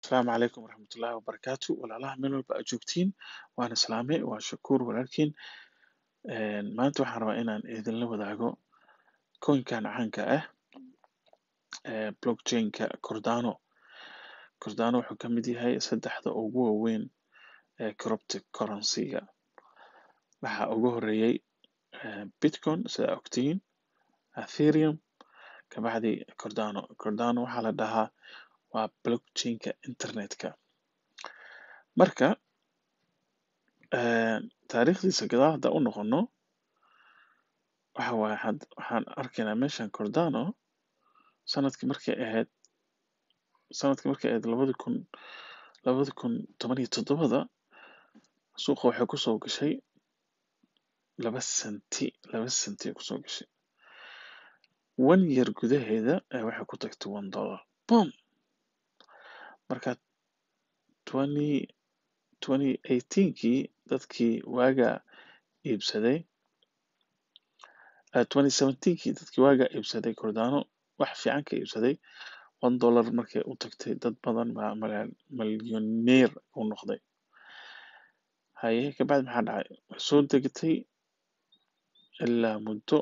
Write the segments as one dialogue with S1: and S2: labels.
S1: Asalaamu calaykum waraxmatullaahi wabarakaatu. Walaalaha meel walba aad joogtiin, waan islaamay, waa Shakuur walaalkiin. Maanta waxaan rabaa inaan idinla wadaago coinkan caanka ah ee blockchain-ka Cardano. Cardano wuxuu ka mid yahay saddexda ugu waaweyn ee cryptocurrency-ga. Waxaa ugu horeeyay Bitcoin, sida ogtihiin, Ethereum, kabacdi Cardano. Cardano waxaa la dhahaa waa blockchain-ka internetka. Marka taariikhdiisa gadaal haddaan u noqono, waxa waaye waxaan arkaynaa meeshan Cardano sanadkii markay ahayd 2017-da, suuqa waxay kusoo gashay 2 senti. 2 senti ay kusoo gashay. One year gudaheeda waxay ku tagtay $1, boom. Marka 2018-kii dadkii waagaa iibsaday, 2017-kii dadkii waagaa iibsaday Cardano, wax fiican ka iibsaday, $1 markay u tagtay, dad badan baa millionaire u noqday. Haye, kabacdi maxaa dhacay? Way soo degtay ilaa muddo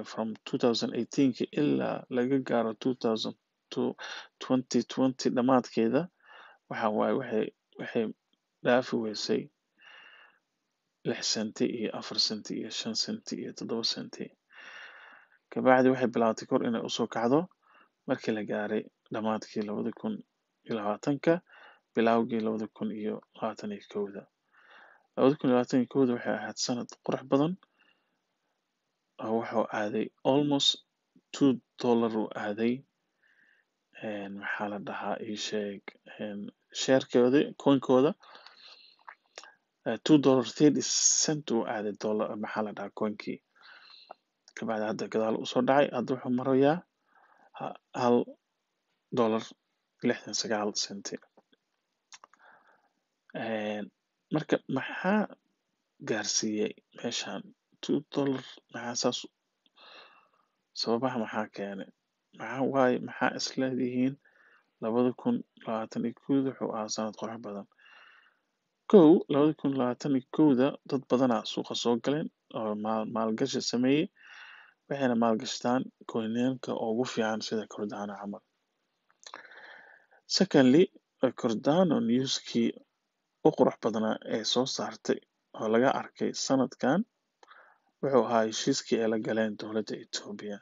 S1: from 2018-kii ilaa laga gaaro 2020 dhamaadkeeda. Waxa waaye waxay dhaafi weysay 6 senti iyo 4 senti iyo 5 senti iyo 7 senti. Kabacdi waxay bilaabatay kor inay usoo kacdo markii la gaaray dhamaadkii 2020-ka, bilowgii 2021-da. 2021-da waxay ahayd sanad qurux badan oo wuxuu aaday almost $2 uu aaday. Maxaa la dhahaa, ii sheeg, sharekooda, coinkooda, $2.30 uu aaday dollar, maxaa la dhahaa, coinkii. Kabacdi hadda gadaal usoo dhacay. Hadda wuxuu marayaa $1.69. Marka maxaa gaarsiiyey meeshan $2? Maxaa saas sababaha? Maxaa keenay? Maxaa waaye? Maxaa isleedihiin? 2021-da wuxuu ahaa sanad qurux badan. Kow, 2021-da dad badanaa suuqa soo galeen oo maalgashi sameeyey, waxayna maalgashtaan coinanka ugu fiican sida Cardano camal. Secondly, Cardano newskii u qurux badnaa ee soo saartay oo laga arkay sanadkan wuxuu ahaa heshiiskii ay la galeen dowladda Ethiopia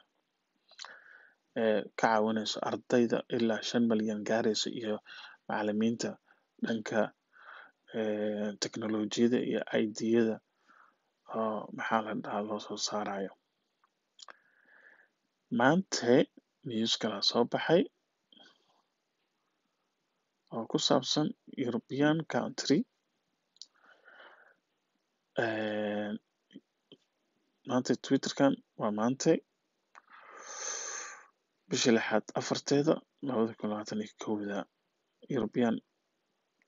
S1: ee ka caawinayso ardayda ilaa 5 malyan gaarayso iyo macallimiinta dhanka teknolojiyada iyo IT-yada oo, maxaa la dhahaa, loo soo saarayo. Maanta news kalaa soo baxay oo ku saabsan European country. Maanta Twitterkan waa maanta bishii lixaad 4-teeda 2021-da. European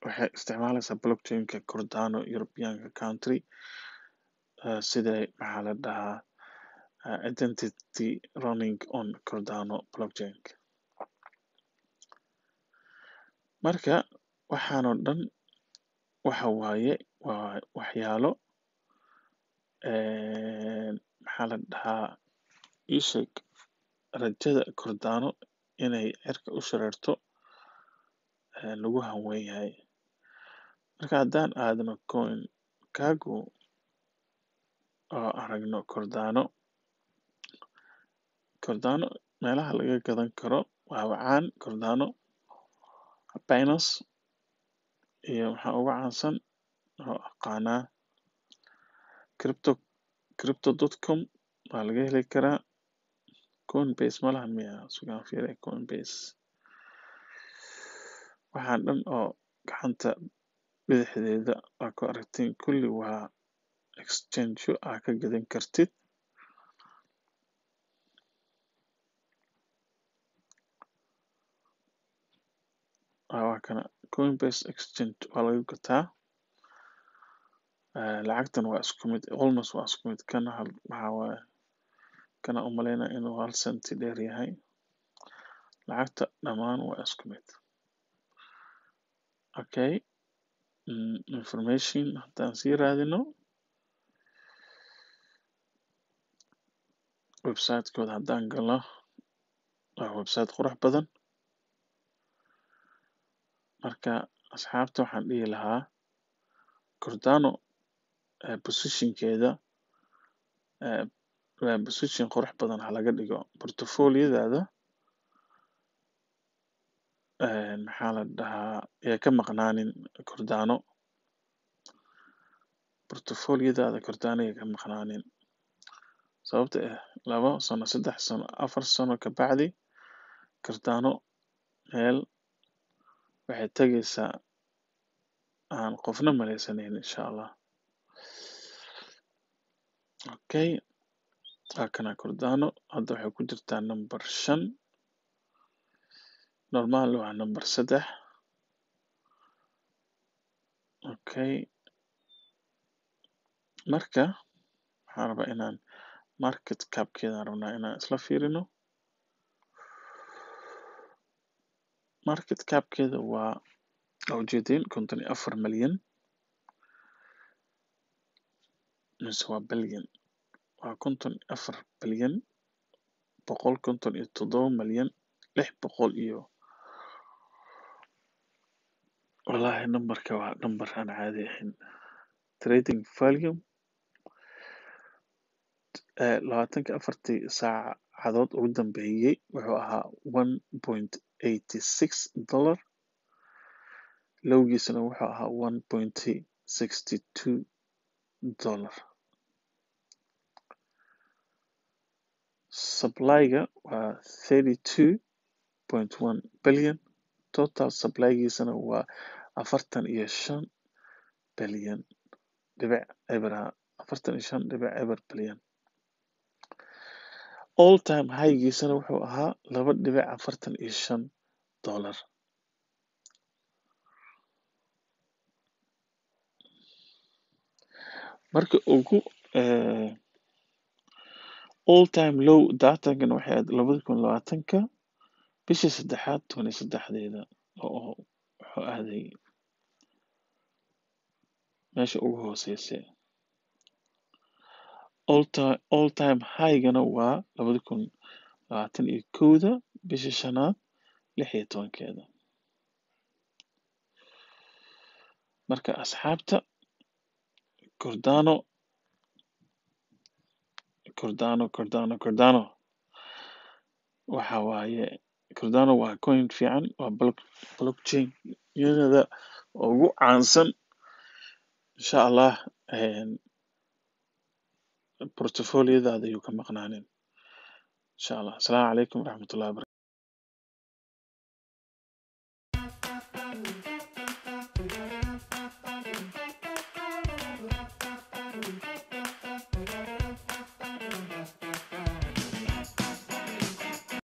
S1: waxay isticmaalaysaa blockchain-ka Cardano. Europeanka country sida, maxaa la dhahaa, identity running on Cardano blockchain. Marka waxaan oo dhan waxa waaye waa waxyaalo, maxaa la dhahaa, ii sheeg, rajada Cardano inay cirka u shareerto lagu hanweyn yahay. Marka haddaan aadno CoinGecko oo aragno Cardano, Cardano meelaha laga gadan karo waa caan. Cardano Binance iyo waxaa ugu caansan oo aqaanaa crypto.com waa laga heli karaa. Coinbase malahan miya? Sugaan fiiriya Coinbase. Waxaan dhan oo gacanta bidixdeeda aa ku aragtiin kulli waa exchange aa ka gadan kartid. Waa kana Coinbase exchange, waa laga gataa. Lacagtan waa isku mid, almost waa isku mid. Kana hal maxaa waaye, kana umaleynaya inuu 1 centi dheer yahay. Lacagta dhammaan waa isku mid. Okay, information haddaan sii raadino, website-kooda haddaan galno, waa website qurux badan. Marka asxaabta waxaan dhihi lahaa Cardano positionkeeda position qurux badan ha laga dhigo portfolio-daada. Maxaa la dhahaa, yay ka maqnaanin Cardano portfolio-daada. Cardano yay ka maqnaanin, sababta 2 sano, 3 sano, 4 sano ka bacdi Cardano meel waxay tegaysaa aan qofna malaysanayn, insha Allah. Okay, waa kana Cardano. Hadda waxay ku jirtaa number 5, normal waa number 3. Okay, marka waxaan rabaa inaan market capkeedaan rabnaa inaan isla fiirino. Market capkeeda waa ujeedin 54 milyan mise waa bilyan? Waa 54 bilyan 157 milyan 600 iyo, wallahi numberka waa number aan caadi ahayn. Trading volume 24-kii saacadood ugu dambeeyey wuxuu ahaa $1.86, lowgiisana wuxuu ahaa $1.62. Supplyga waa 32.1 billion, total supplygiisana waa 45 bilyan dhibic eber, 45.0 bilyan. All time highgiisana wuxuu ahaa $2.45. Marka ugu all time low datagan waxay ahayd 2020-ka bishii saddexaad 13-deeda, oo wuxuu aaday meesha ugu hooseysay. All time highgana waa 2021-da bishii shanaad 16-keeda. Marka asxaabta, Cardano, Cardano, Cardano, Cardano waxa waaye, Cardano waa coin fiican, waa blockchain yada ugu caansan, insha Allah. Portfolio-daada ayuu ka maqnaanin, insha Allah. Asalaamu calaykum waraxmatullahi wabarakatu.